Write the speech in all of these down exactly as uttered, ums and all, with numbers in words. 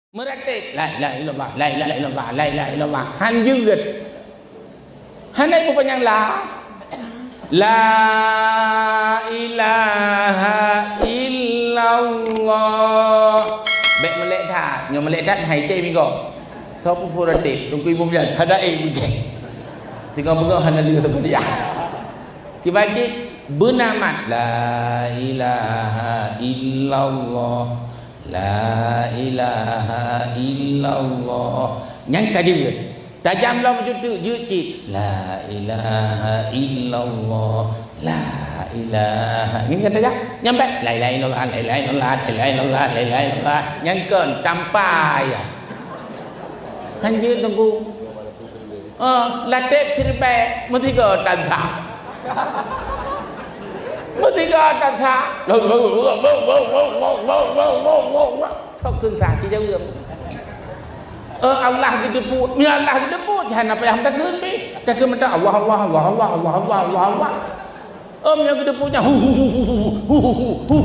Meuratéb, la ilaha illallah, la ilaha illallah, la ilaha illallah. Han jeuet. Hana ibu panyang la. La ilaha illallah. Bèk meulek that, nyoe meulek that hai té migoe. Soe peuphon ratéb, Teungku Imum nyan, hada éh bujéh. Teungoh beungoh hana lé seupadiah. Kiban cit beuna mat, la ilaha illallah. La ilaha illallah. Nyan ka jeuet. Tajam lom jeuet teuk, jeuet cit. La ilaha illallah. La ilaha. Nyan ka tajam. Nyan bèk. La ilaha illallah, la ilaha illallah, la ilaha illallah, la ilaha illallah. Nyan kon tampa ya. Han jeuet Teungku. Oh, latéb siribèe, meusigoe tan sa. Meusigoe tan sa. Sok kheun sa, ci jaweueb. Eh, Allah geuteupeue, meunyoe Allah geuteupeue, hana payah meutakheun pih. Takheun mantong Allah, Allah, Allah. Oh, meunyoe geuteupeue nyan, hu, hu, hu.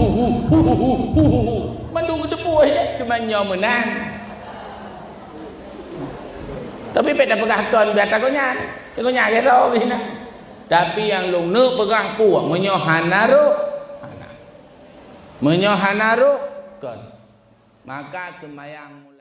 Mandum geuteupeue, eh, cuma nyoe meunang. Tapi bèk tapeugah kon, biar takot nyan. Takot nyan, ya, roh, nah. Tapi nyang lôn neuk peugah peue, meunyoe hana rôh, hana. Meunyoe hana rôh, kon. Maka seumayang